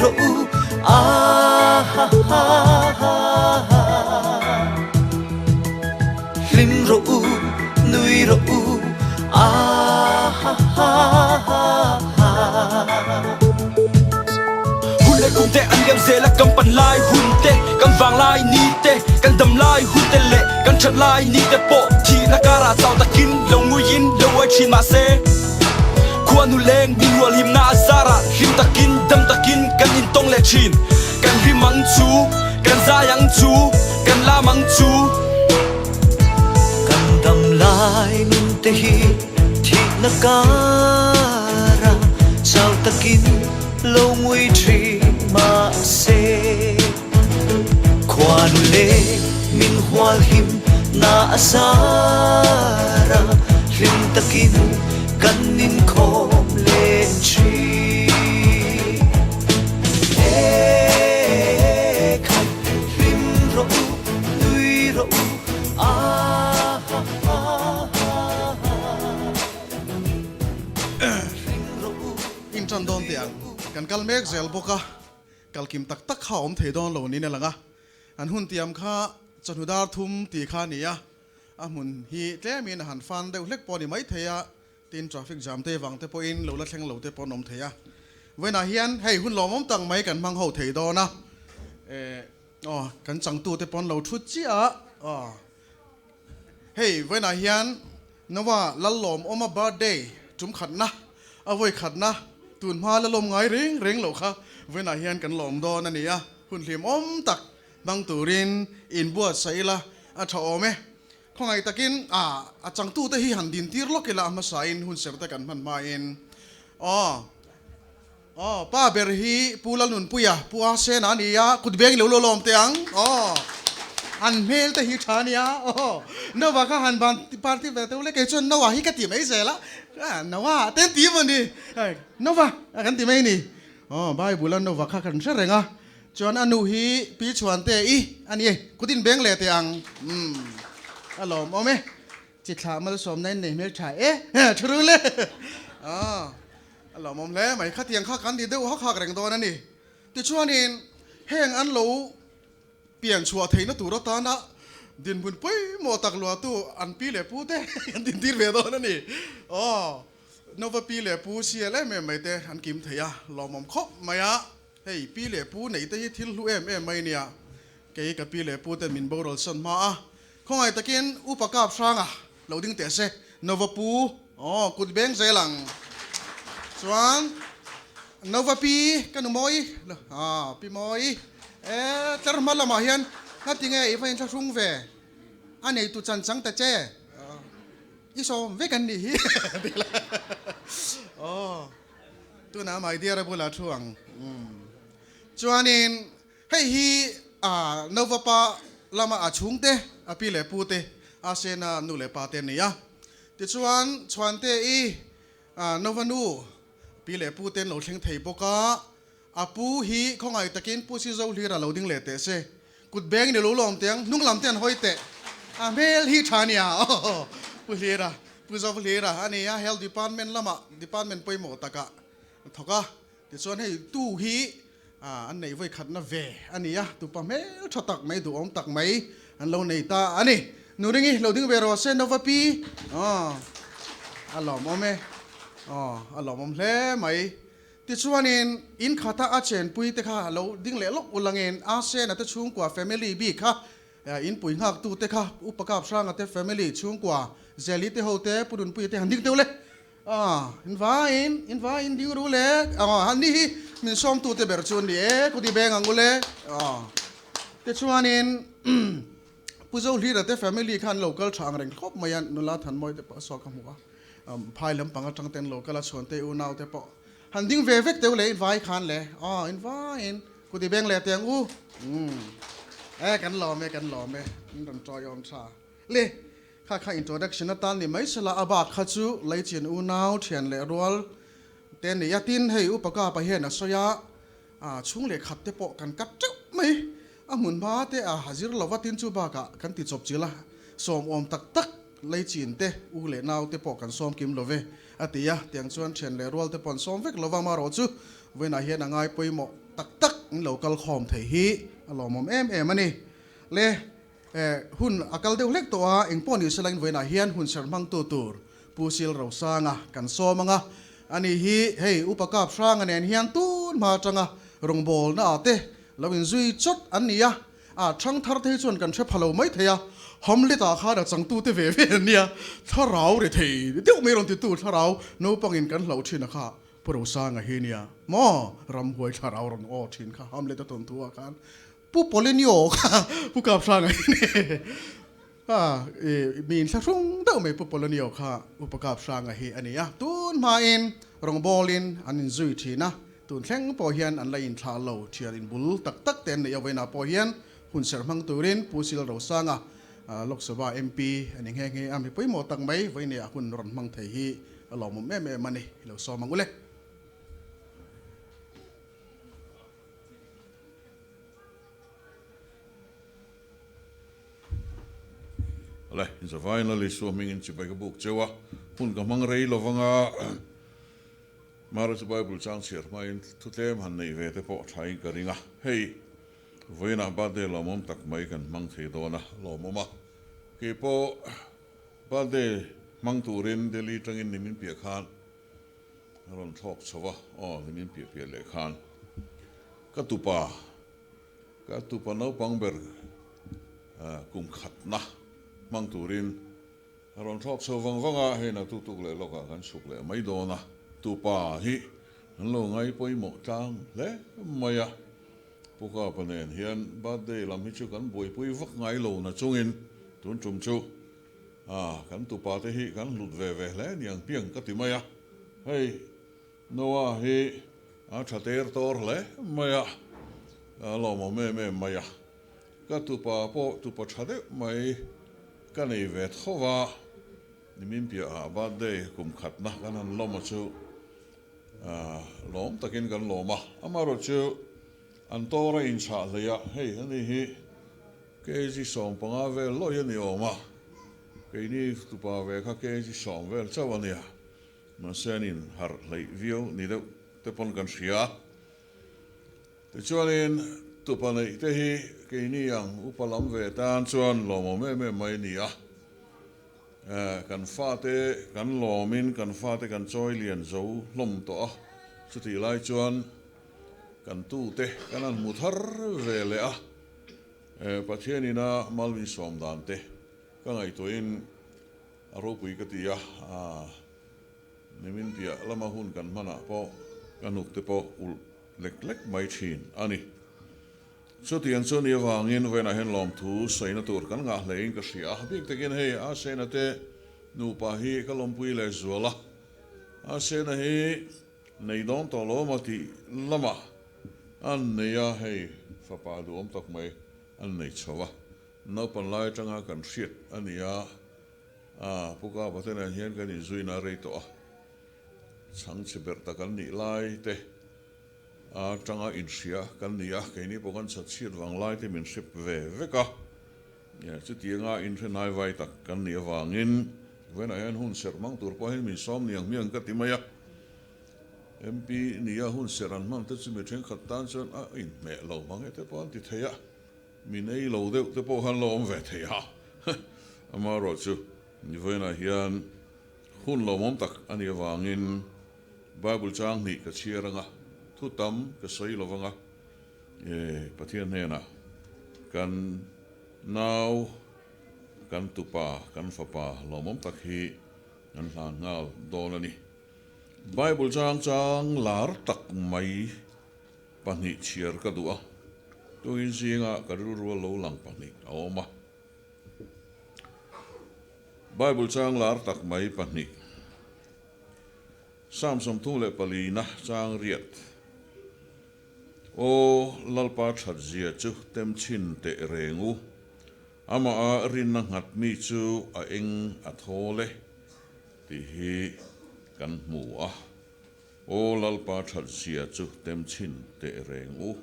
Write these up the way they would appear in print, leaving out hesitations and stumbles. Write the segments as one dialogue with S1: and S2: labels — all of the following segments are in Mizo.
S1: rawh u ah ha ha ha ha Hlim rawh u nui rawh u ah ha ha ha ha.
S2: Hun leh kum te an liam zel a kan pan lai hun te kan vang lai ni te kan dam lai hun te leh kan that lai ni te pawh thihna karah chau takin lo nguiin lo uai thin mahse Khuanu leng min rual himna a zarah hlim takin dam takin kan intawng leh thin. Kan hlim ang chu, kan zai ang chu, kan lam ang chu.
S1: Kan dam lai nun te hi thihna kara chau takin lo ngui thin mahse Khuanu leng min hual him na a zara hlim takin kan inkhawm leh thin. E khai hlim rawh u, nui rawh u, ah ha ha ha ha. Hlim rawh u,
S3: In tan dawn teh ang, kan kal mek zel bawk a. Kalkim tak tak kha a awm thei dawn lo niin a lang a, an hun tiam kha chawhnu dar thum tih kha a ni a, a hmun hi tlemin a han fan deuh hlek pawh a ni mai thei a, tin traffic jam te vang te pawhin lo la thleng lo te pawh an awm thei a. Vawiinah hian hei hun lawmawm tak mai kan hmang ho thei dawn a, eh aw kan changtu te pawh an lo thut chiah a, aw hei vawiinah hian Noah Lallawmawma birthday tum khatna, a vawi khatna, tun hma la lawm ngai reng reng loh kha vawiinah hian kan lawm dawn a ni a, hun hlimawm tak hmang turin inbuatsaih ila a tha awm e. Khawngaih takin a a changtute hi han dintir lawk ila a hmasain hun ser te kan hman hmain aw aw pa ber hi Pu Lalnunpuia, Pu A Sena a ni a, kut beng lo lo lawm teh ang aw an hmel te hi tha a nia aw Noah kha han ban party ve teuh le kei chuan Noah hi ka ti mai zel a Noah te an ti maw ni Noah kan ti mai ni aw Bible a Noah kha kan hre reng a chuan a nu hi Pi Chhuante i a ni kut in beng leh teh ang umm a lawm awm e chi thlah malsawmna in nei hmel tha e thu rul e aw. A lawmawm hle mai, khatiang kha kan ti deuh hak hak reng dawn a ni. Tichuanin heng an lo pian chhuah theihna tur atana dinhmun pawimawh tak luahtu an pi leh pu te an dintir ve dawn a ni. Aw, Nova pi leh pu sial em em mai te an kim thei a, lawmawm khawp mai a. Hei, pi leh pu neih te hi thil hlu em em mai nia, kei ka pi leh pu ten min boral sawn hma a, khawngaih takin Upa Kap Hranga Lo ding teh se, Nova pu, aw, kut beng zel ang. Chuan, Nova pi, ka nu mawi, ah, pi mawi, e, tlar hma lamah hian ngati nge i va inthlahrung ve? A neitu chan chang ta che, i sawm vek an nih hi, ti la. Aw, tunah my dear a bulah thu ang. Chuanin, Hei hi a Nova pa lama a chhungte, a pi leh pu te, a sena nu leh pa te an ni a. Tichuan, Chhuante i Nova nu, pi leh pu te an lo thleng thei bawk a. A pu hi khawngaih takin Pu Sizo Hlira lo ding leh teh se. Kut beng ni lo lawm teh ang, hnung lam te an hawi teh. A hmel hi tha nia, aw Pu Hlira, Pu Zo Hlira a ni a, Health Department lamah department pawimawh takah a thawk a. Tichuan hei tu hi an neih vawi khatna ve a ni a, tupa hmel tha tak mai, duhawm tak mai an lo nei ta a ni. Nuringi lo ding ve rawh se Nova pi, aw a lawmawm e, aw a lawmawm hle mai. Tichuanin in khata a chenpui te kha lo ding leh lawk ulangin a sena te chhungkua family bik kha in pui nghak tu te kha Upa Kap Hranga te family chhungkua Zeli te ho te Pu Nunpuia te han ding deuh le. Aw, in vaiin, in vaiin ding ru le. Aw, han ni hi min sawmtute ber chu an ni e, ku ti beng ang u le. Aw, tichuanin Pu Zohlira te family khan lo kal tha ang reng thlawp mai a, nula Thanmawi te pawh saw ka hmu a, phai lampang atang ten lo kal a, chhuante unau te pawh han ding ve vek teuh le, in vai khan le. Aw, in vaiin ku ti beng leh teh ang u. Umm, e kan lawm e, kan lawm e, in rawn tawiawm tha le. Kha kha introduction atan ni mai sela a bak kha chu Leichian unau thian leh rual te ni a, tin hei Upa Kapa hian a sawi a, a chhung leh khat te pawh kan kat teuh mai, a hmun hma te a ha zir lova tin chu bakah kan ti chawp chil a, sawm awm tak tak Leichian te u leh nau te pawh kan sawm kim lo ve. a ti a, tiang chuan thian leh rual te pawh an sawm vek lo va, amaherawh chu vawiinah hian a ngai pawimawh tak tak in lo kal khawm thei hi a lawmawm em em a ni. Le hun a kal deuh hlek tawh a, engpawh ni sela in vawiinah hian hun serh hmangtu tur Pu Sil Rosanga kan sawm ang a, ani hi hei Upa Kap Hranga nen hian tun hma atanga rawngbawlna ah te lo inzui chawt an ni a, A chhang thar te hi chuan kan hre pha lo mai thei a, Hamlet ah khan a changtu te ve ve an nia, thlarau ri thei deuh mai rawn titu thlarau naupangin kan hlauh thin a kha Pu Rosanga hi nia maw ramhuai thlarau rawn aw thin kha Hamlet a tawn thu ah khan Pu Polinio kha Pu Kaphranga hi nia a i mi inthlahrung deuh mai Pu Polinio kha Upa Kaphranga hi a ni a, tun hmain rawngbawlin an inzui thin a. Tun thleng pawh hian an la inthlah lo, thian inbul tak tak te an neih avainah pawh hian hun serh hmang turin Pu Sil Rosanga, Lok Sabha MP a ni nghe nghe a, mi pawimawh tak mai vawinia hun rawn hmang thei hi a lawmawm em em a ni, i lo sawm ang u le.
S4: Le, zavaiin Lalisua hmingin chibai ka buk cheu a, hun ka hmang rei lovanga. Mara chu Bible chang chhiar hmain thu tlem han neih ve te pawh thain ka ring a, hei vawiinah birthday lawmawm tak mai kan hmang thei dawn a, lawmawm a, kei pawh birthday hmang turin Delhi tangin nimin piah khan a rawn thlawk chho a, aw nimin piah piah leh khan ka tupa, ka tupa naupang ber kum khatna hmang turin A rawn thlawk chho vang vang a, hei na tuk tuk leh lawkah kan chhuk leh mai dawn a, tupa hi an lo ngai pawimawh tlang hle mai a, Pu Kapa nen hian birthday lam hi chu kan buaipui vak ngai lo na chungin tun tum chu a kan tupa te hi kan hlut ve ve hle niang piang ka ti mai a, hei Noah hi a tha ter tawr hle mai a, a lawmawm em em mai a. Ka tupa pawh tupa tha deuh mai ka nei ve tho va, nimin piahah birthday kum khatna kan han lawm a chu lawm takin kan lawm a, amaherawh chu an tawr a inchhah hlei a, hei ani hi kg 15 vel lawih a ni awm a, keini tupa ve kha kg 10 vel chauh a nia, mahse an inharh hleih viau ni deuh te pawn kan hria. Tichuanin, tupa neih te hi keini ang upa lam ve tan chuan lawmawm em em mai a ni a. Kan fate kan lawmin kan fate kan chawi lian zo hlawm tawh a, chutih lai chuan kan tute kan han hmu thar ve leh a. Pathianina mal min sawm dan te ka ngaihtuahin a ropui ka ti a. Nimin piah lama hun kan hmanah pawh ka hnuk te pawh ulh lek lek mai thin a ni. Chutiang chu ni avangin vawiinah hian lawmthu sawina tur kan ngah hlein ka hria a, bik takin hei Asena te nupa hi ka lawmpui leh zual a, Asena hi nei dawn tawh lo maw tih lamah an nei a, hei fapa duhawm tak mai an nei chho a, naupan lai atanga kan hriat a ni a. A, Pu Kapa te nen hian kan inzuina rei tawh a, chhangchhe ber tak an nih lai te atanga inhria kan ni a, keini pawh kan chhatchhiat vang lai te min hrep ve vek a, chutianga inhre hnaivai tak kan nih avangin vawiinah hian hun serh hmang tur pawh hian min sawm niang hmiang ka ti mai a, MP nia hun serh an hman te chu mi thenkhat tan chuan a inhmeh lo mang e te pawh an ti thei a. Min ei lo deuh te pawh khan lo awm ve thei a, amaherawh chu vawiinah hian hun lawmawm tak a nih avangin Bible chang hnih ka chhiar anga, thu tam ka sawi lo vanga, Pathian hnenah kan nau, kan tupa, kan fapa lawmawm tak hi kan hlan nghal dawn a ni. Bible chang chang lar tak mai. Pahnih chhiar ka duh a, tuin zingah ka rilru a lo lang pahnih a awm a. Bible chang lar tak mai pahnih, Psalm 34 na chang riat, Aw Lalpa that zia chu tem chhin teh reng u, amah a rinna nghat mi chu a eng a thawl e, tih hi kan hmu a. Aw Lalpa that zia chu tem chhin teh reng u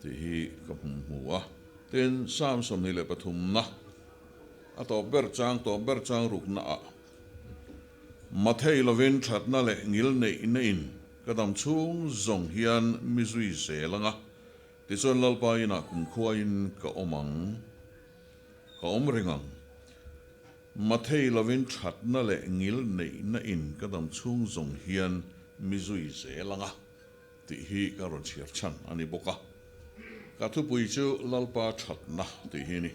S4: tih hi ka hmu hmu a. Tin, Psalm 23 na a tawp ber chang tawp ber chang rukna ah. Mathei lovin thatna leh ngil neihna in ka dam chhung zawng hian mi zui zel anga, tichuan Lalpa inah kumkhuain ka awm ang, ka awm reng ang. Mathei lovin thatna leh ngil neihna in ka dam chhung zawng hian mi zui zel anga tih hi ka rawn chhiar chhan a ni bawk a. Ka thupui chu Lalpa thatna tih hi a ni.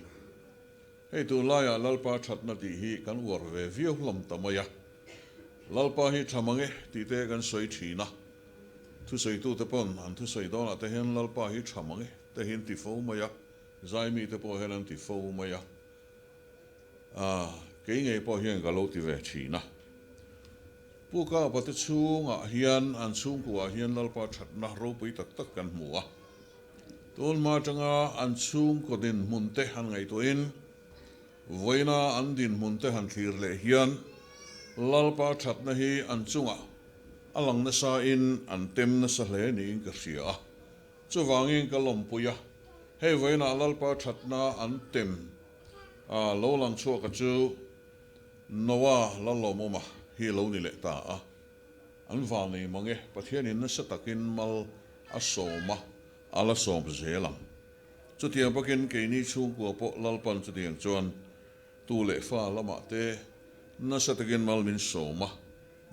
S4: Hei tunlaiah Lalpa thatna tih hi kan uar ve viau hlawm ta mai a. Lalpa hi tha mang e tih te kan sawi thin a. Thusawitute pawn an thusawi dawnah te hian Lalpa hi tha mang e te hi an ti fo mai a, zaimi te pawh hian an ti fo mai a. Aaa, kei ngei pawh hian ka lo ti ve thin a. Pu Kapa te chhungah hian an chhungkuaah hian Lalpa thatna ropui tak tak kan hmu a. Tun hma atanga an chhungkaw dinhmun te han ngaihtuahin, vawiina an dinhmun te han thlir leh hian Lalpa thatna hi an chungah a lang nasain an tem nasa hle niin ka hria a. Chuvangin ka lawmpui a, hei vawiinah Lalpa thatna an tem a, lo lang chhuaka chu Noah Lalawmawma hi lo ni leh ta a. An vanei mang e, Pathianin nasa takin mal a sawm a, a la sawm zel ang. Chutiang bakin keini chhungkua pawh Lalpan chutiang chuan tu leh fa lamah te nasa takin mal min sawm a,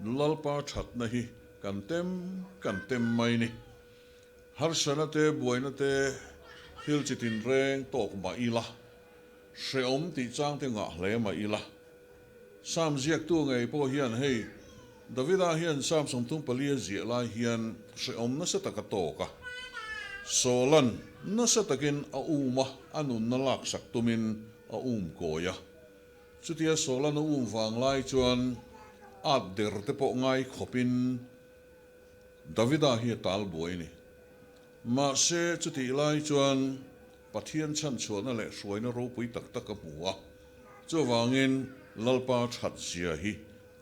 S4: Lalpa thatna hi kan tem kan tem mai ni. Harsana te, buaina te, thil chi tinreng tawk mah ila, hrehawm tih chang te ngah hle mah ila, Sam ziaktu ngei pawh hian hei Davida hian Sam 34 a ziah lai hian hrehawm nasa tak a tawk a, Sawlan nasa takin a um a, a nunna laksak tumin a um kawi a. Chutia Sawlan a um vang lai chuan at der te pawh ngai khawpin Davida hi a tal buai a ni. Mahse chutih lai chuan Pathian chhanchhuahna leh hruaina ropui tak tak a hmu a, chuvangin Lalpa that zia hi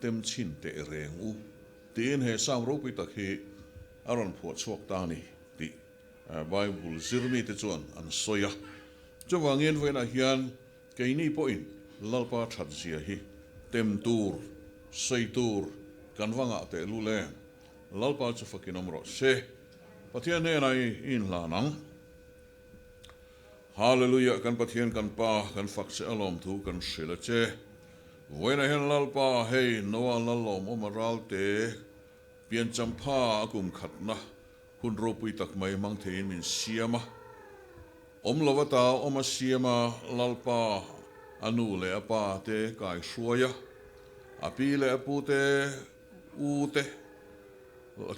S4: tem chhin teh reng u tiin he Sam ropui tak hi a rawn phuah chhuak ta a ni tih Bible zir mite chuan an sawi a. Chuvangin vawiinah hian keini pawhin Lalpa that zia hi tem tur, sawi tur kan va ngah teh lul em? Lalpa chu fakin awm rawh se. Pathian hnenah i inhlan ang. Hallelujah kan Pathian kan Pa kan fak che a lawmthu kan hrilh a che. Vawiinah hian Lalpa hei Noah Lallawm awm a ralte piancham pha a kum khatna hun ropui tak mai hmang theiin min siam a. Awm lo ata awm a siam a Lalpa a nu leh a pa te kai hruai a, a pi leh a pu te u te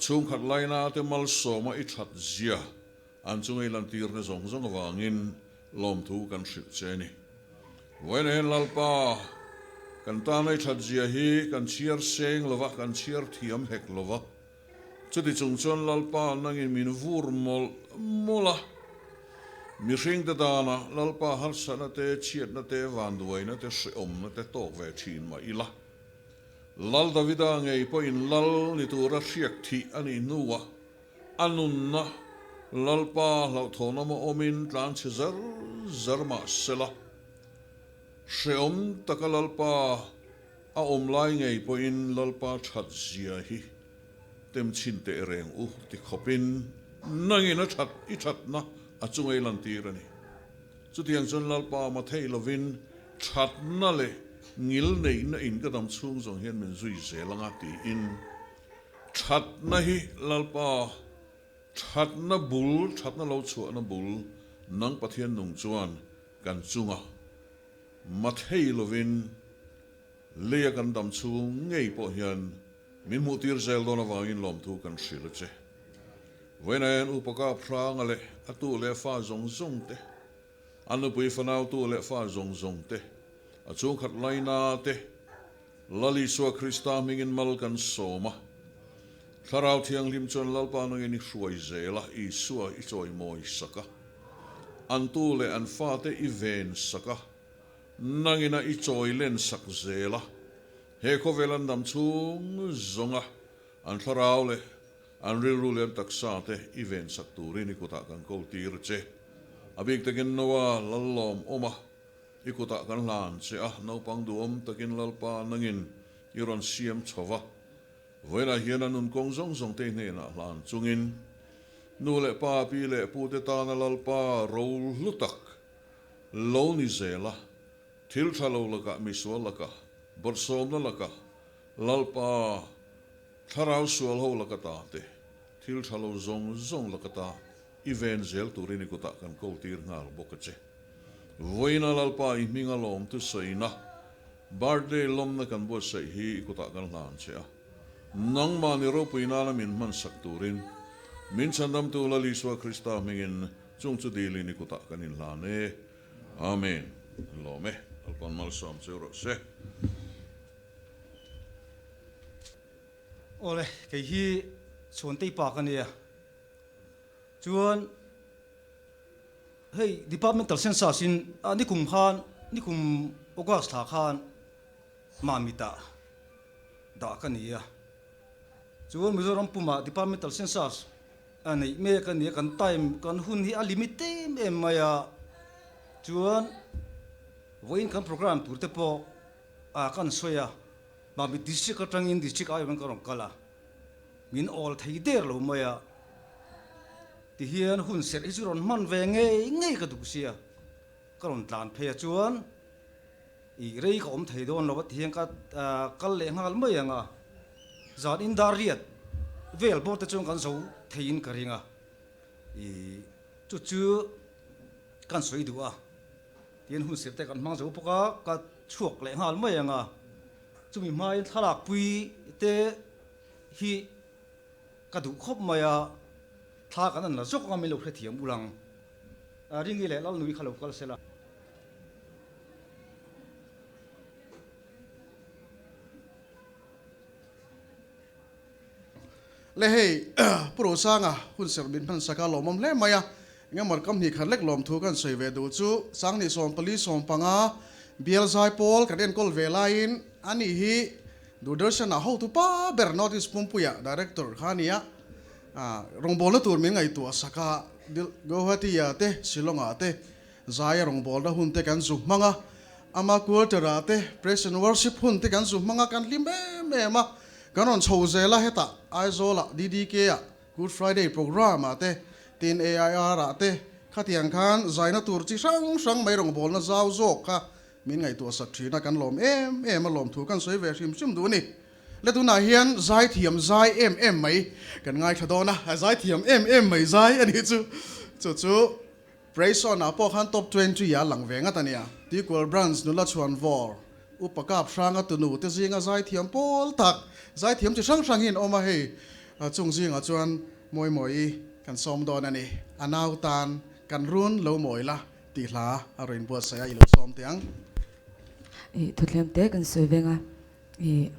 S4: chhungkhat laina te malsawma i that zia An chunga i lantirna zawng zawng avangin lawmthu kan hrilh che a ni. Vawiin hian Lalpa, kan tana i that zia hi kan chhiar seng lo va, kan chhiar thiam hek lo va. Chuti chung chuan Lalpa nangin min vur mawlh mawlh a. Mihringte tana Lalpa harsatna te, chhiatna te, vanduaina te, hrehawmna te tawk ve thin mah ila. Lal Davida ngei pawhin Lal ni tura hriak thih a nih hnuah A nunna Lalpa hlauhthawn awm a awmin tlan chhe zar zar mah sela, hrehawm taka Lalpa a awm lai ngei pawhin Lalpa that zia hi tem chhin teh reng u ti khawpin nangin a that i thatna a chunga i lantir a ni. Chutiang chuan Lalpa ma theih lovin thatna leh ngil neihna in ka dam chhung zawng hian min zui zel anga tiin Thatna hi Lalpa, thatna bul, thatna lo chhuahna bul, nang Pathian nung chuan kan chunga mathei lovin leia kan dam chhung ngei pawh hian min hmuhtir zel dawn avangin lawmthu kan hrilh a che. Vawiinah hian Upa Kap Hranga leh a tu leh fa zawng zawng te, a nupui fanau tu leh fa zawng zawng te, a chhungkhat laina te, Lal Isua Krista hmingin mal kan sawm a, Thlarau Thianghlim chuan Lalpa nangin i hruai zel a, Isua i chawimawi sak a, an tu leh an fate i ven sak a, nangina i chawi len sak zel a, he khawvel an dam chhung zawng a, an thlarau leh an rilru leh an taksa te i ven sak turin i kutah kan ko tir a che. A bik takin Noah Lallawm awm a, I kutah kan hlan che a, naupang duhawm takin Lalpa nangin i rawn siam chho va. Vawiinah hian a nun kawng zawng zawng te hnenah hlan chungin nu leh pa, pi leh pu te tana Lalpa ro hlu tak lo ni zel a, thil tha lo lakah, misual lakah, bawrhsawmna lakah, Lalpa thlarau sual ho laka ta te, thil tha lo zawng zawng laka ta i ven zel turin i kutah kan ko tir nghal bawk a che. Vawiina Lalpa i hminga lawmtu sawina birthday lawmna kan buatsaih hi i kutah kan hlan che a, nangmahni ropui nana min hmansak turin min chhandamtu Lal Isua Krista hmingin chung chu dilin i kutah kan inhlan e. Amen. Lawm e. Lalpa'n malsawm che rawh se.
S5: Awle, kei hi Chhuantei pa ka nia. Chuan hei departmental census in nikum khan nikum August thla khan Mamita dah ka ni a. Chuan Mizoram pumah departmental census a neih mek a ni a, kan time kan hun hi a limit em em mai a. Chuan vawiin kan program tur te pawh a kan sawi a, Mamit district atangin district aiawhin ka rawn kal a. Min awl thei der lo mai a, tihian hun serh hi chu rawn hman ve ngei ngei ka duh sia, ka rawn tlan phei a chuan ih rei ka awm thei dawn lo a tihian ka kal leh nghal mai ang a, zan in dar riat vel bawr te chuan kan zo theiin ka ring a, ih chu chu kan sawi duh a, tihian hun serh te kan hmang zo bawk a, ka chhuak leh nghal mai ang a. Chumi hmain thlalak pui te hi ka duh khawp mai a, thla kan an la zawk anga min lo hrethiam ul ang. Ringi leh Lalnui kha lo kal sela.
S3: Le hei, Pu Rosanga hun serh min hman sak a lawmawm hle mai a, engemaw kam hnih khat lek lawmthu kan sawi ve duh chu Sangni 14 15 bial zai pawl kan enkawl ve laiin ani hi Doordarshan-ah hotu pa ber North East Pumpuia Director kha a ni a, rawngbawlna tur min ngaihtuah sak a, Guwahati-ah te Shillong-ah te zaia rawngbawlna hun te kan zu hmang a, ama quarter-ah te praise and worship hun te kan zu hmang a, kan hlim em em a. Kan rawn chho zel a, hetah Aizawlah DDK-ah Good Friday programme-ah te, tin AIR-ah te khatiang khan zaina tur chi hrang hrang mai rawngbawlna zau zawk kha min ngaihtuah sak thin a, kan lawm em em a, lawmthu kan sawi ve hrim hrim duh a ni. Le tunah hian zaithiam zai em em mai kan ngaithla dawn a, zaithiam em em mai zai a nih chu, chu chu Praise On-ah pawh khan top 20 ah a lang ve ngat a nia. Tuikual Branch nula chhuan vawr, Upa Kap Hranga tunu te zinga zaithiam pawl tak, zaithiam chi hrang hrang hi an awm a, hei chung zingah chuan Mawimawi kan sawm dawn a ni. A nau tan kan run lo mawi la tih hla a rawn inbuatsaih a, i lo sawm teh ang.
S6: I thuthlem te kan sawi veng a, i.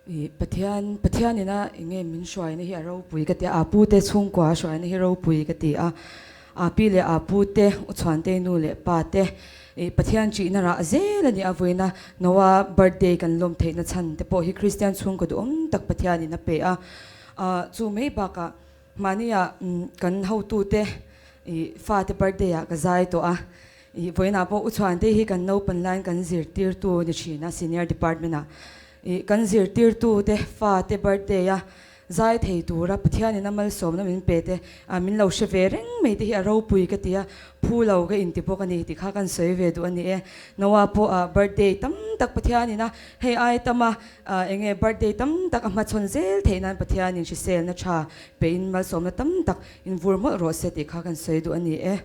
S6: I Pathian, Pathianina enge min hruaina hi a ropui ka ti a, Apu te chhungkua a hruaina hi ropui ka ti a, Api leh Apu te, Uchhuantei nu leh pa te i Pathian ṭihna rah zel a ni a, vawiina Noah birthday kan lawm theihna chhan te pawh hi Kristian chhungkaw duhawm tak Pathianin a pe a, chu mai bakah mahnia kan hotute i fate birthday ah ka zai tawh a, Ih vawiinah pawh U Chhuante hi kan naupan laiin kan zirtirtu ni thin a, senior department ah. Ih kan zirtirtu te fa te birthday a zai thei tura Pathianin a malsawmna min pe te ah min lo hre ve reng mai te hi a ropui ka ti a, phu lo ka inti bawk a ni tih kha kan sawi ve duh a ni e. Noah pawh ah birthday tam tak Pathianin a hei ai tam a ah eng nge birthday tam tak a hmachhawn zel theih nan Pathianin hriselna tha pein malsawmna tam tak in vur mawlh rawh se tih kha kan sawi duh a ni e.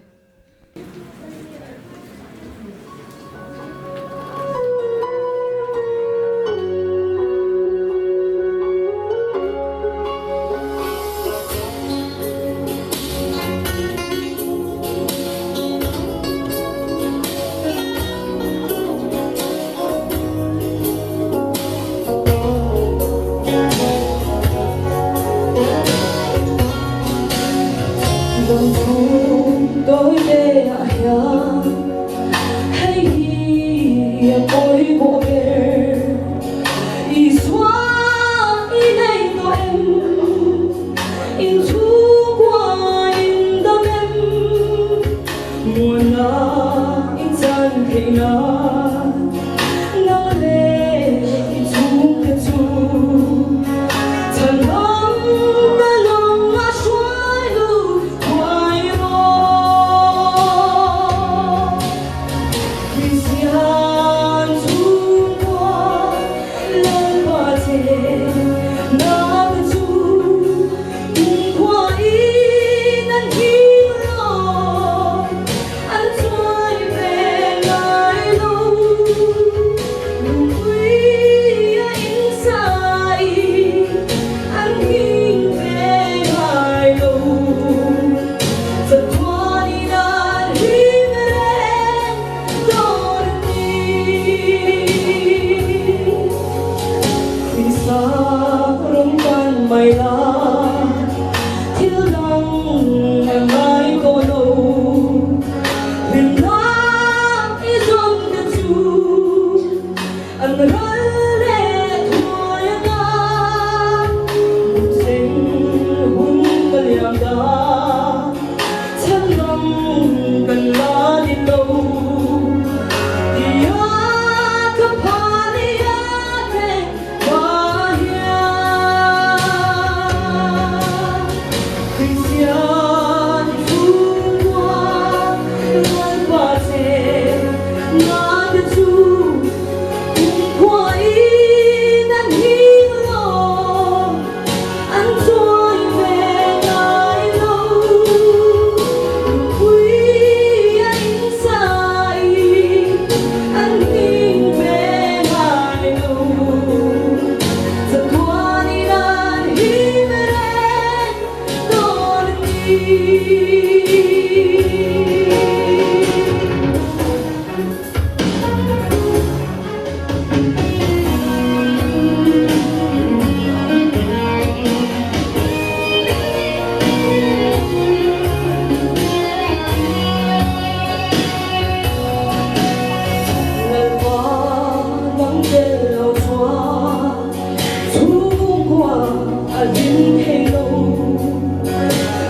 S7: A hlim thei lo,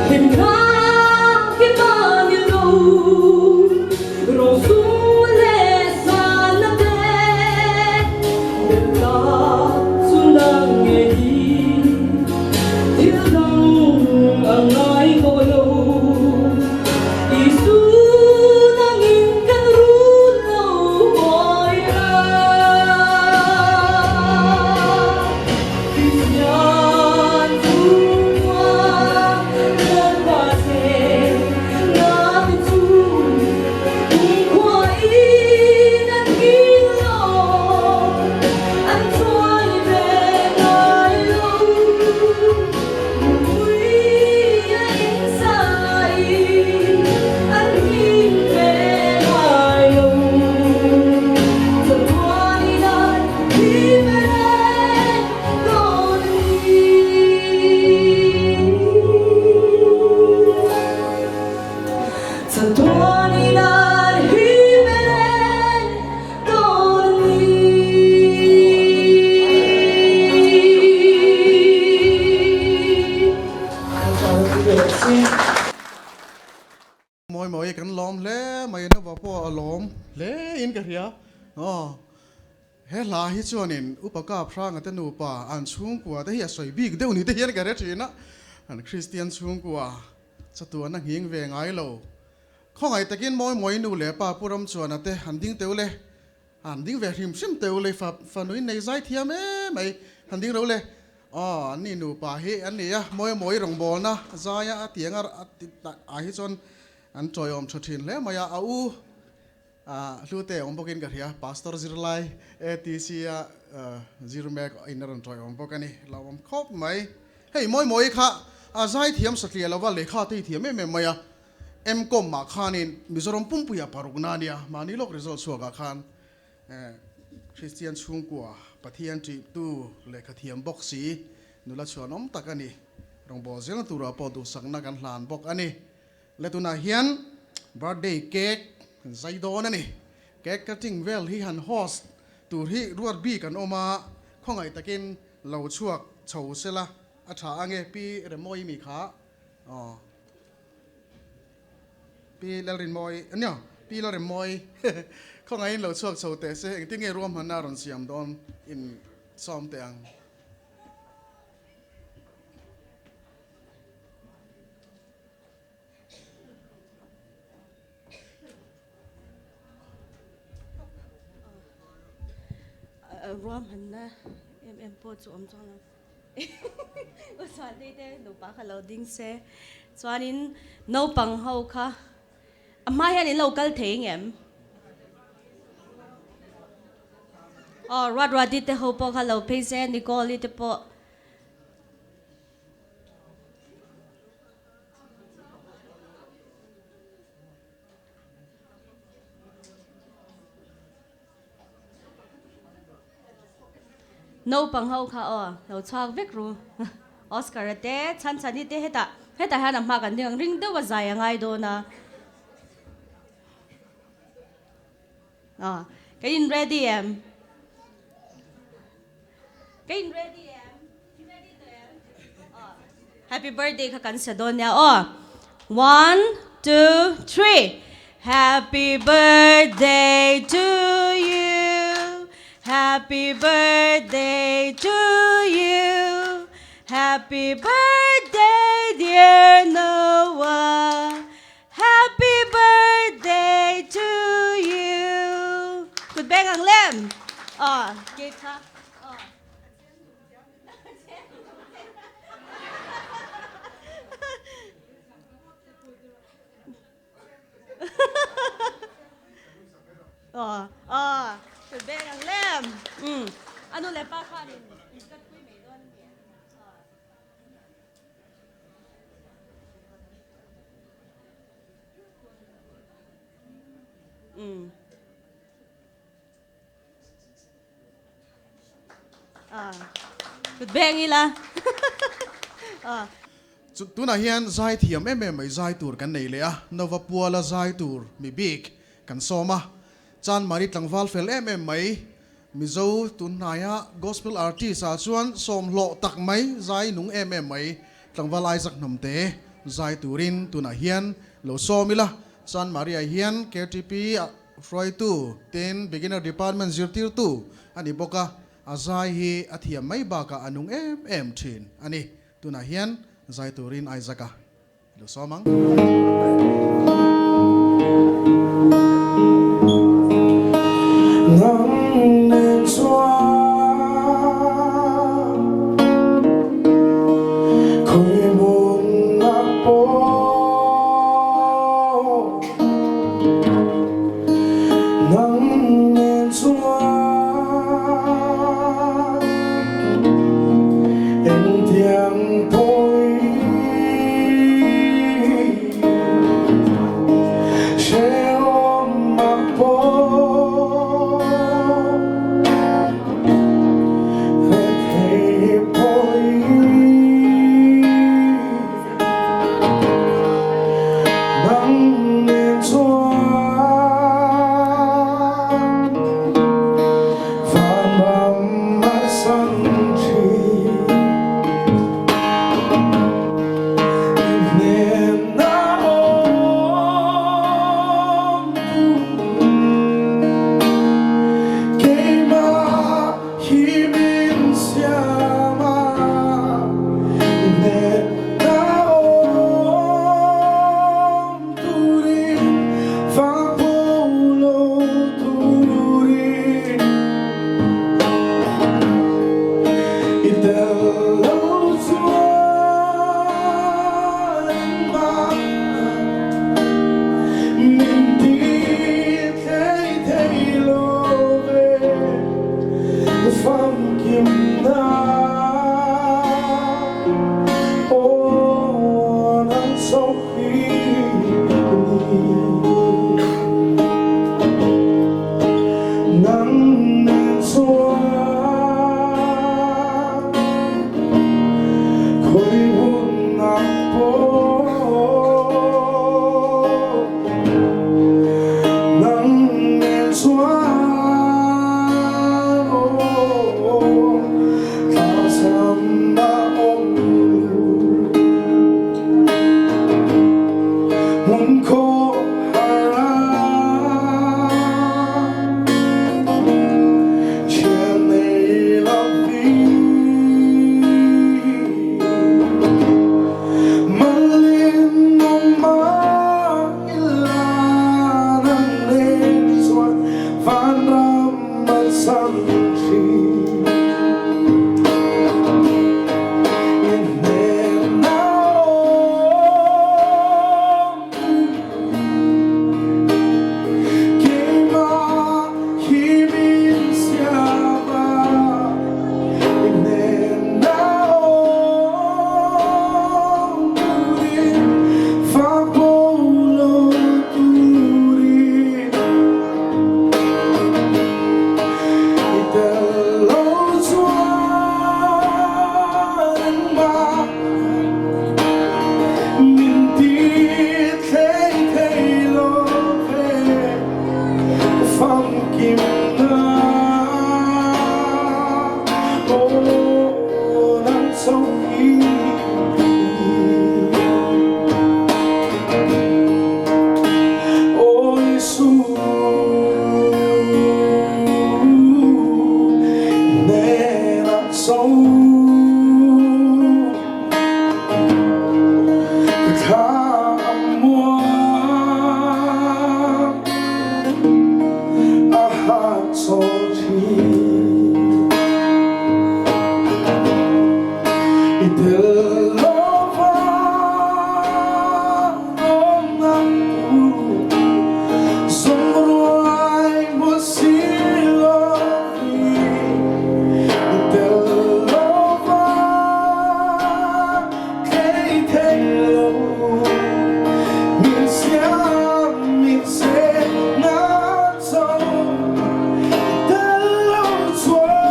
S7: hlimna hi pa ni lo, rosum leh sanna te, belta chu nang nge hi, thil dang a ngai tawh lo. Isu nangin kan run lo hawi a. Kristian chhungkua Lalpa che nate chu kumkhuain an nghing lo, an chuai ve ngai lo. Nupui a insai an nghing ve ngai lo. Chatuanin an hlim reng dawn a ni. Chatuanin an hlim reng dawn a ni.
S3: Mawi mawi kan lawm hle mai Nova pawh a lawm hle in ka hria. Aw he hla hi chuanin Upa Kap Hranga te nupa an chhungkua te hi a sawi bik deuh ni te hian ka hre thin a, an Kristian chhungkua chatuan a nghing ve ngai lo. Khawngaih takin mawi mawi nu leh pa Pu Ramchuana te han ding teuh le. Han ding ve hrim hrim teuh le fa fanu in nei zai thiam em mai han ding ro le aw an ni nupa hi an ni a mawi mawi rawngbawlna zaia a tiang a ah hi chuan an tawiawm tha thin hle mai a a u ah hlute awm bawkin ka hria pastor zirlai ATC a zir mek in a rawn tawiawm bawk a ni lo awm khawp mai hei mawi mawi kha a zai thiam satliah lova lehkha te hi thiam em em mai a. M-Com ah khanin Mizoram pumpuia parukna a nia, mahni lawk result chhuakah khan Kristian chhungkua Pathian ṭihtu lehkha thiam bawk si nula chhuanawm tak a ni. Rawngbâwl zelna turah pawh duhsakna kan hlan bawk a ni. Le tunah hian birthday cake kan zai dawn a ni. Cake cutting vel hi han host tur hi ruat bik an awm a, khawngaih takin lo chhuak chho sela a ṭha ange Pi Remawii mi kha aw. Pi Lalrinmawi, nia, Pi Lalrinmawi khawngaihin lo chhuak chho teh se, engtin nge ruahmanna a rawn siam dawn in sawm teh ang.
S8: Ruahmanna em em pawh chu awm chuang lo. U Chuantei te nupa kha lo ding se. Chuanin naupang ho kha a hma hian in lo kal thei ngem? Aw Ruatruati te ho pawh kha lo phei se, Nicole-i te pawh. Naupang ho kha aw lo chhuak vek ru. Oscar a te, chhan chhani te hetah hetah hian a hma kan ding ang ring deuh a zai a ngai dawn a. Aw ka in ready em? Ka in ready em? I ready tawh em? Aw happy birthday kha kan sa dawn nia aw. One, two, three. Happy birthday to you. Happy birthday to you. Happy birthday dear Noah. Happy birthday to you. Kut beng ang lem. Aw, cake kha. Aw. Aw, aw, kut beng ang lem. Um, anu leh pa khanin in cut pui mai dawn a ni. Aw. Um. Kut beng ila.
S3: Chu tunah hian zai thiam em em mai zai tur kan nei leh a, Nova Puala zai tur mi bik kan sawm a, Chanmari tlangval fel em em mai. Mizo tunhnaia Gospel Artist ah chuan sawmhlawh tak mai zai nung em em mai tlangval Isaac Hnamte zai turin tunah hian lo sawm ila. Chan Maria hian KTP ah hruaitu tin Beginner Department zirtirtu a ni bawk a, a zai hi a thiam mai bakah a nung em em thin a ni. Tunah hian zai turin Isaac-a lo sawm ang.
S9: Nang nen chuan khawi hmun ah pawh Nang nen chuan engtiang pawi hrehawm a pawh rethei pawi. Nang nen chuan van ram a san thin. I hnen a awm tu keimah hi min siam a i hnen a awm turin fak pawh lo turin i tel lo chuan engmah min ti thei thei lo ve famkim na. Aw nang chauh hi ni. Nang nen chuan khawi hun ah pawh nang nen chuan aw Thlacam a awm hmun khawh har ah thian nei lo vi malin nung ma ila nang nen chuan vanram a chang thin. In hnen a awm keimah hi min siam a, in hnen a awm turin fak pawh lo turin. I tel lo chuan engmah min ti thlei thei lo ve ka famkim na aw nang chauh hi Aw Isu hnenah cho ka thla a muang a hahchawl thin. I tel lo va awmnak tu zungruai mu si lo i tel lo va thei thei lo min siam min se na cho i tel lo chuan.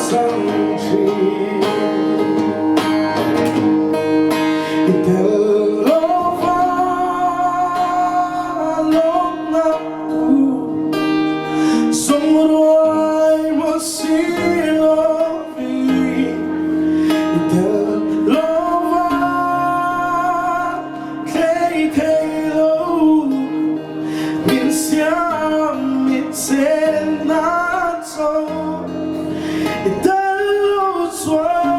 S9: chang thin. I tel lo va lawmna tu zawng ruai maw si lovin i tel lo va tlei thei lo. Min siam min chen na cho i tel lo chuan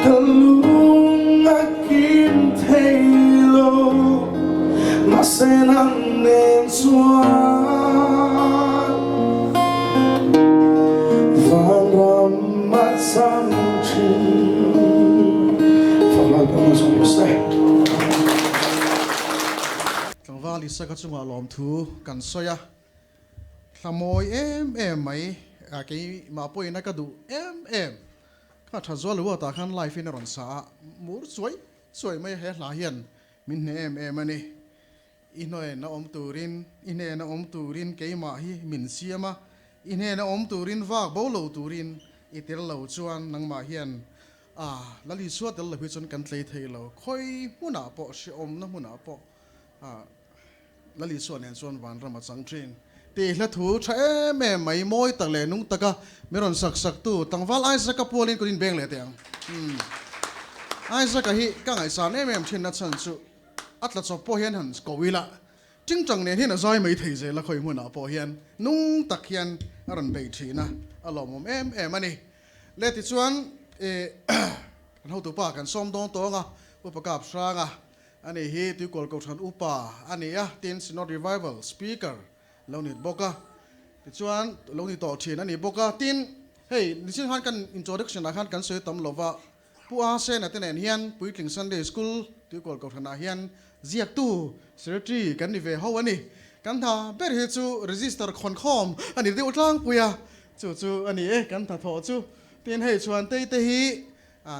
S9: ka lung a kim thei lo mahse nang nen chuan vanram a chang thin.
S3: Tlangval Isaka chungah lawmthu kan sawi a, thla mawi em em mai, keimah pawhin a ka duh em em. Kha tha zual lo atah khan live in a rawn sa a, mur chuai chuai mai a he hla hian min hneh em em a ni. I hnena awm turin, i hnena awm turin keimah hi min siam a, i hnena awm turin vak bo lo turin i tel lo chuan nangmah hian a Lal Isua tel lo hi chuan kan tlei thei lo. Khawi hmunah pawh, hrehawmna hmunah pawh Lal Isua nen chuan vanram a chang thin. Tih hla thu tha em em mai, mawi tak leh nung taka mi rawn sak saktu tlangval Isaac-a pualin kut inbeng leh teh ang. Isaac-a hi ka ngaihsan em em thinna chhan chu A tla chawp pawh hian han ko ila, tingtang nen hian a zai mai thei zel a, khawi hmunah pawh hian nung tak hian a rawn bei thin a, a lawmawm em em a ni. Le tichuan eh kan hotupa kan sawm dawn tawng a, Upa Kap Hranga a ni hi Tuikual Kohhran Upa a ni a, tin Synod Revival Speaker lo ni bawk a, tichuan lo ni tawh thin a ni bawk a, tin hei nichin khan kan introduction ah khan kan sawi tam lova, Pu A Sena te nen hian Puitling Sunday School Tuikual Kohhranah hian ziaktu, Secretary, kan ni ve ho a ni. Kan hna ber hi chu register khawnkhawm a ni deuh tlangpui a, chu chu a ni e kan hnathawh chu. Tin hei chuan tei te hi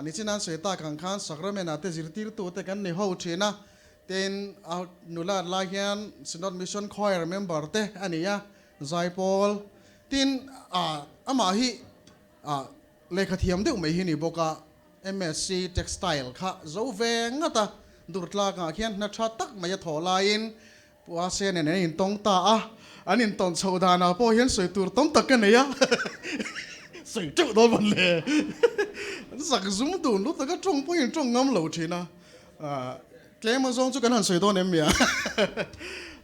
S3: nichinan sawi tak ang khan Sacrament ah te zirtirtu te kan ni ho thin a, tin a nulat lai hian Synod Mission Choir member te a ni a, Zaipawl. Tin amah hi Lehkha thiam deuh mai hi ni bawk a, MSc Textile kha zo ve ngat a, Durtlakah khian hna tha tak mai a thawh laiin Pu A Se nen an intawng ta a, an intawn chhoh danah pawh hian sawi tur tam tak ka nei a, sawi teuh dawn mawn le, an zak zum dun lutuk a, tawng pawhin tawng ngam lo thin a, tlem azawng chu kan han sawi dawn em mi a,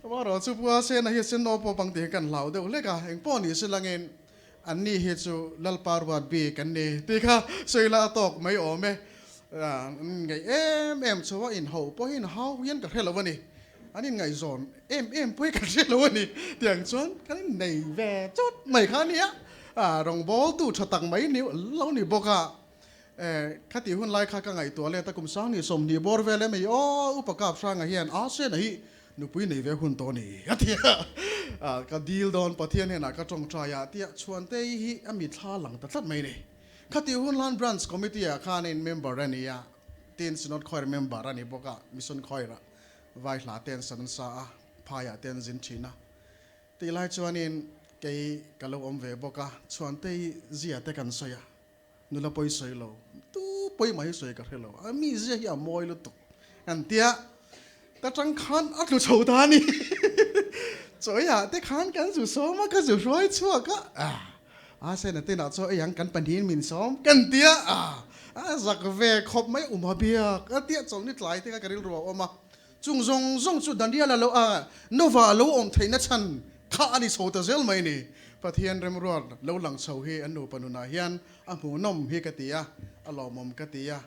S3: amaherawhchu Pu A Sena hi sen aw pawh pang tih hi kan hlau deuh hlek a, engpawh ni se langin Anni hi chu Lalpa ruat bik an ni tih kha sawi la a tawk mai awm e. An ngaih em em chu a inhauh pawhin hau hian ka hre lo a ni. An inngaihzawn em em pawhin ka hre lo a ni. Tiang chuan kan innei ve chawt mai kha a nia. Rawngbawltu tha tak mai ni lo ni bawk a. Khati hun lai kha ka ngaihtuah let a, kum 20 bawr vel em ei aw, Upa Kap Hranga hian a sena hi nupui nei ve hun tawh ni a ti a, ka dil dawn Pathian hnenah ka tawngtai a tia Chhuantei hi a mithla lang ta tlat mai ni. Khati hun hlan Branch Committee ah khanin member a ni a, tin Synod Choir member a ni bawk a, Mission Choir ah vai hla te an san nasa a, phaiah te an zin thin a. Tih lai chuanin kei ka lo awm ve bawk a, Chhuantei zia te kan sawi a, Nula pawi sawi lo, tu pawi mah hi sawi ka hre lo, a mizia hi a mawi lutuk an tia, ka tang khan a tlu chho ta a ni. Chawiah te khan kan zu sawm a, ka zu hruai chhuak a, a sena te nah chuan ei ang kan pahnihin min sawm kan tia, a zak ve khawp mai uma biak a tia chawlhni tlai te kha ka rilru a awm a, chung zawng zawng chu Daniela lo a Nova a lo awm theihna chhan Kha a ni chho ta zel mai ni. Pathian remruat lo lang chho hi an nupa nunah hian a hmuhnawm hi ka ti a, a lawmawm ka ti a,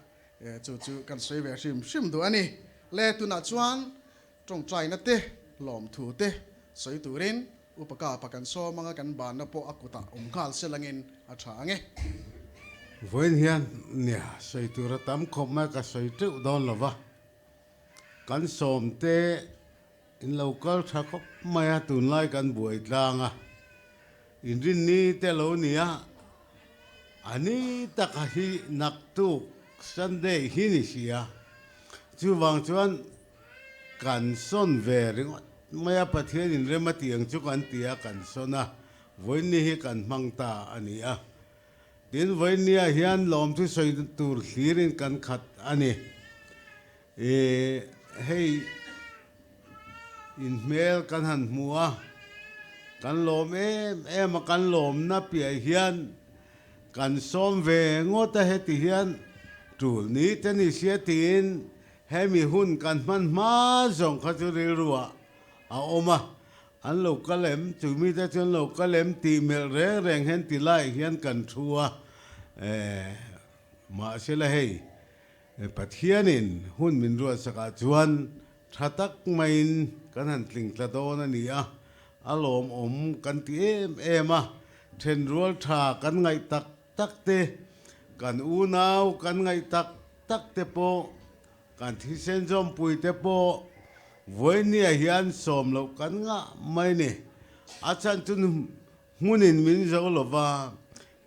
S3: chu chu kan sawi ve hrim hrim duh a ni. Le tunah chuan tawngtaina te, lawmthu te sawi turin Upa Kapa kan sawm anga kan banna pawh a kutah awm nghal se langin a tha ang e.
S10: Vawiin hian nia sawi tur a tam khawp mai ka sawi teuh dawn lo va, kan sawmte In lo kal tha khawp mai a, tunlai kan buai tlang a, inrinni te lo ni a, a ni taka hi naktuk Sunday hi ni si a, chuvang chuan kan sawn ve ringawt mai a, Pathian in rem a tih ang chu kan ti a, kan sawn a, vawiinni hi kan hmang ta a ni a. Tin, vawiinniah hian lawmthu sawi tur thlirin kan khat a ni. Ih, hei inhmel kan han hmu a, kan lawm em em a, kan lawmna piah hian kan sawm ve ngawt a, heti hian tul ni te ni sia tiin hemi hun kan hman hma zawng kha chu rilruah a awm a, an lo kal em, chu mite chu an lo kal em tih melh reng reng hian ti laiah hian kan thu a, eh, mahsela hei Pathianin hun min ruatsakah chuan tha tak maiin kan han tling tla dawn a ni a, a lawmawm kan ti em em a, thenrual tha kan ngaih tak tak te, kan unau kan ngaih tak tak te pawh, kan thisen zawmpui te pawh vawinia hian sawm loh kan ngah mai ni. A chhan chu hmunin min zo lova,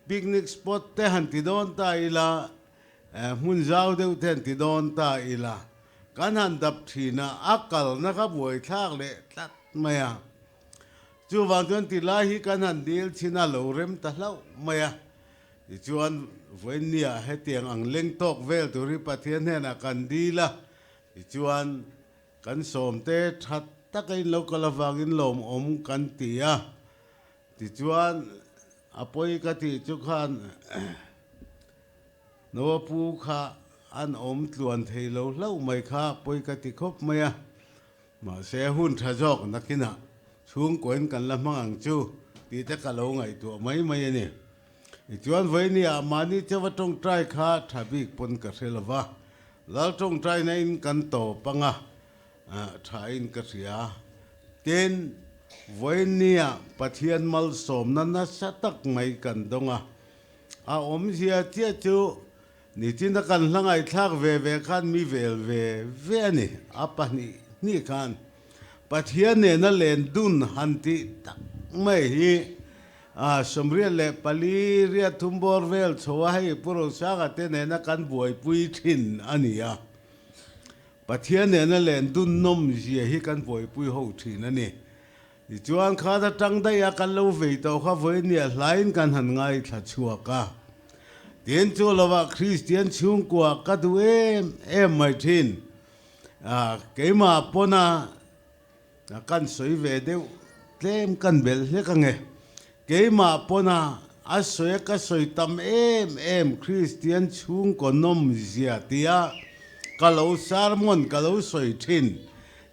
S10: picnic spot te han ti dawn ta ila, Hmun zau deuh te an ti dawn ta ila, kan han dap thin a, a kalna kha buaithlak leh tlat mai a. Chuvang chuan ti lai hi kan han dil chhin a, lo rem ta hlauh mai a. Tichuan, vawiinniah hetiang ang leng tawk vel tur hi Pathian hnenah kan dil a, tichuan kan sawmte that taka in lo kal avangin lawmawm kan ti a. Tichuan, a pawi ka tih chu khan Noa pu kha an awm tluan thei lo hlauh mai kha pawi ka ti khawp mai a, mahse hun tha zawk nakinah chhungkawiin kan la hmang ang chu tih te ka lo ngaihtuah mai mai a ni. Tichuan vawinia mahni chauha tawngtai kha tha bik pawn ka hre lo va, Lal tawngtaina in kan tawp ang a, tha in ka hria. Tin, vawinia Pathian malsawmna nasa tak mai kan dawng a, A awmzia chiah chu nichina kan hla ngaihthlak ve ve khan mi vel ve ve a ni. A pahnih hnih khan Pathian nena len dun han tih tak mai hi 84 riat thum bawr vel chho a hei Pu Rosanga te nena kan buaipui thin a ni a. Pathian nena len dun nawmzia hi kan buaipui ho thin a ni. Tichuan khat atang daih a kan lo vei tawh kha vawinia hlaiin kan han ngaithla chhuak a. Tin chu lovah Kristian chhungkua ka duh em em mai thin. Keimah pawna kan sawi ve deuh tlem kan belh hlek ange. Keimah pawna a sawi a ka sawi tam em em Kristian chhungkaw nawmzia tia ka lo sermon ka lo sawi thin.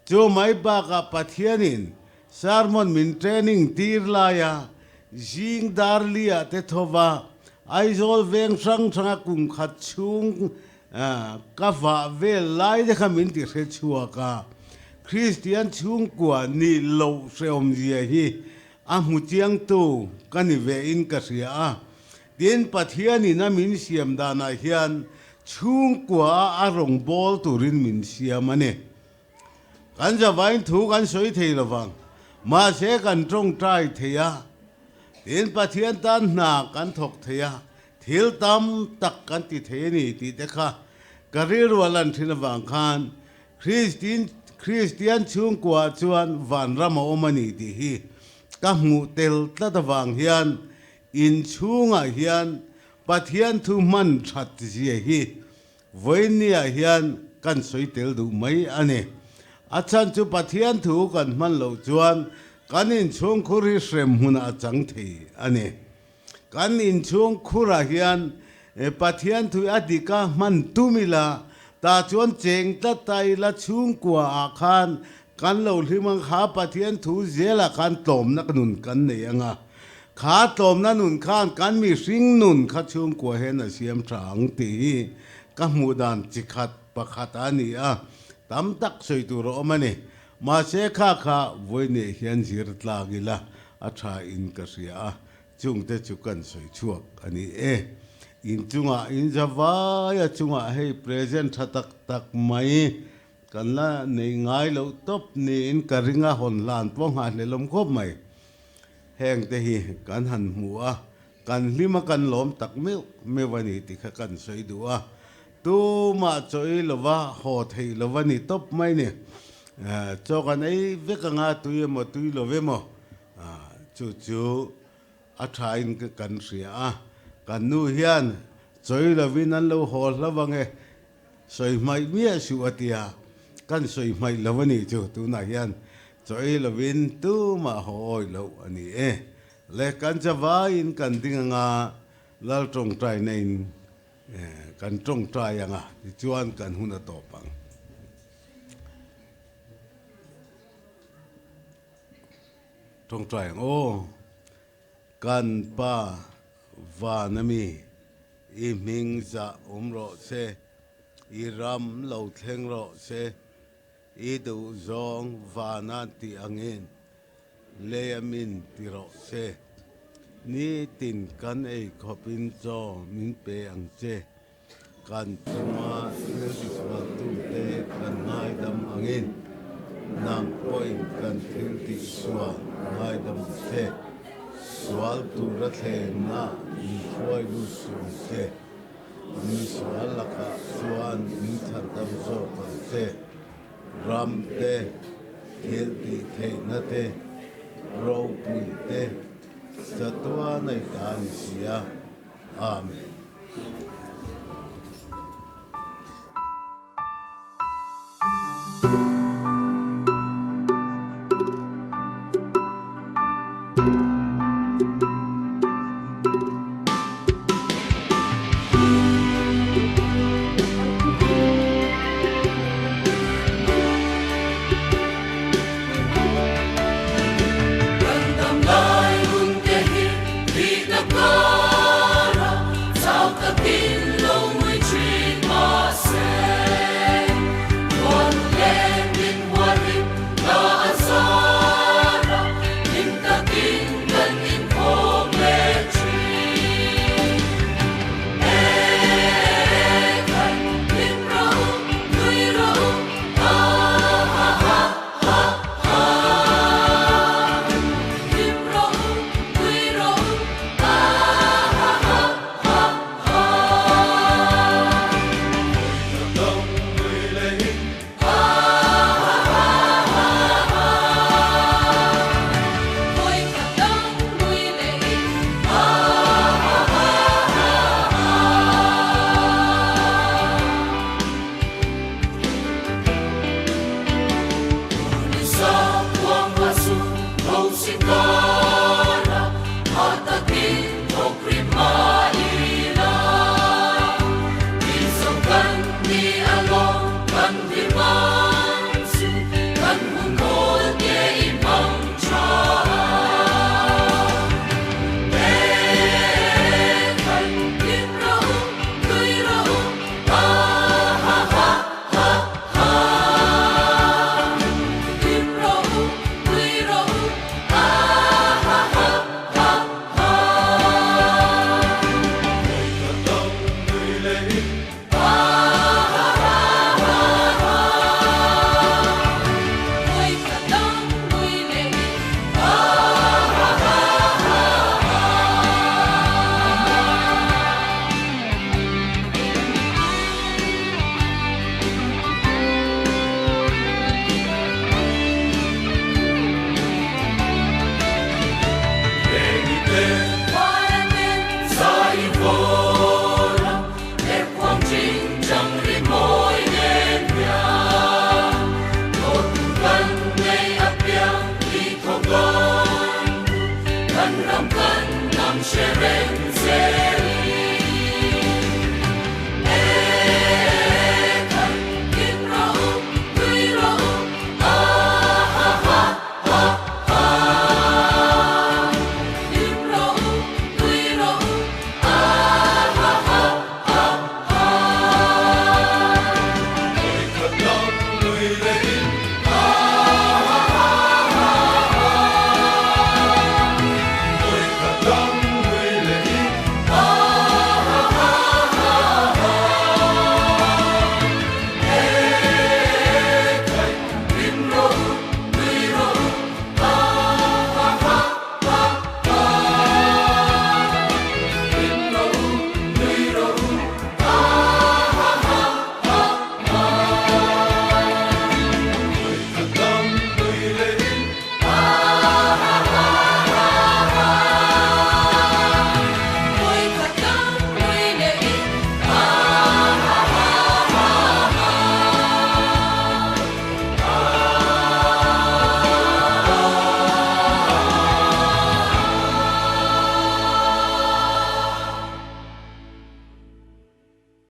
S10: Chu mai bakah Pathianin sermon min training tir laia zing dar liah te thova Aizawl veng hrang hranga kum khat chhung ka vah vel lai te kha min ti hre chhuak a. Kristian chhungkua nih loh hrehawmzia hi a hmu chiangtu ka ni ve in ka hria a. Tin, Pathianin a min siam danah hian chhungkua a a rawngbâwl turin min siam a ni. Kan zavain thu kan sawi thei lo vang, mahse kan tawngtai thei a. Tin, Pathian tan hna kan thawk thei a, thil tam tak kan ti thei a ni tih te kha ka rilru a lan thin avang khan Kristian Kristian chhungkuaah chuan vanram a awm a ni tih hi ka hmuh tel tlat avang hian inchhungah hian Pathian thu hman that zia hi Vawiinniah hian kan sawi tel duh mai a ni. A chhan chu Pathian thu kan hman loh chuan kan inchhungkhur hi hrem hmunah a chang thei a ni. Kan inchhungkhurah hian Pathian thu a dik a hman tum ila, tah chuan cheng tlat ta ila chhungkuaah khan kan lo hlim ang kha Pathian thu zelah khan tlawmna nun kan nei ang a. Kha tlawmna nun khan kan mihring nun kha chhungkua hian a siam tha ang tih hi ka hmuh dan chi khat pakhat a ni a, tam tak sawi tur a awm a ni. Mahse kha kha vawiineh hian zir tlak ila a tha in ka hria a, chungte chu kan sawi chhuak a ni e. In chungah in za vai a chungah hei present tha tak tak mai kan la nei ngai loh tawp niin ka ring a, hawn hlan pawh nghahhlelawm khawp mai. Heng te hi kan han hmu a, kan hlim a kan lawm tak meuh meuh a ni tih kha kan sawi duh a, tumah chawi lova haw theih lova ni tawp mai ni. Chaw kan ei vek anga tui emaw tui lo emaw chu chu a thain kan hria a. Kan nu hian chawi lovin an lo haw hlauh ang e, sawi hmaih miah suh a ti a, kan sawi hmaih lo a nih chu tunah hian chawi lovin tumah haw awih loh a ni e. Le kan chavaiin kan ding anga Lal tawngtaina in kan tawngtai anga tichuan kan hun a tawp ang. Tawngtai ang aw. Kan Pa van ami i hming zah awm rawh se, i ram lo thleng rawh se, i duhzawng vana tih angin Lei a min ti rawh se. Nitin kan ei khawpin chaw min pe ang che. Kan chunga thil tisualtute kan ngaidam angin nang pawhin kan thil tihsual ngaidam ang che. Sual tura thlenna min hruai lut suh ang che. Mi sual lakah chuan min chhandam zawk ang che. Ram te, thil tih theihna te, ropui te, chatuah nei ta a ni si a. Amen.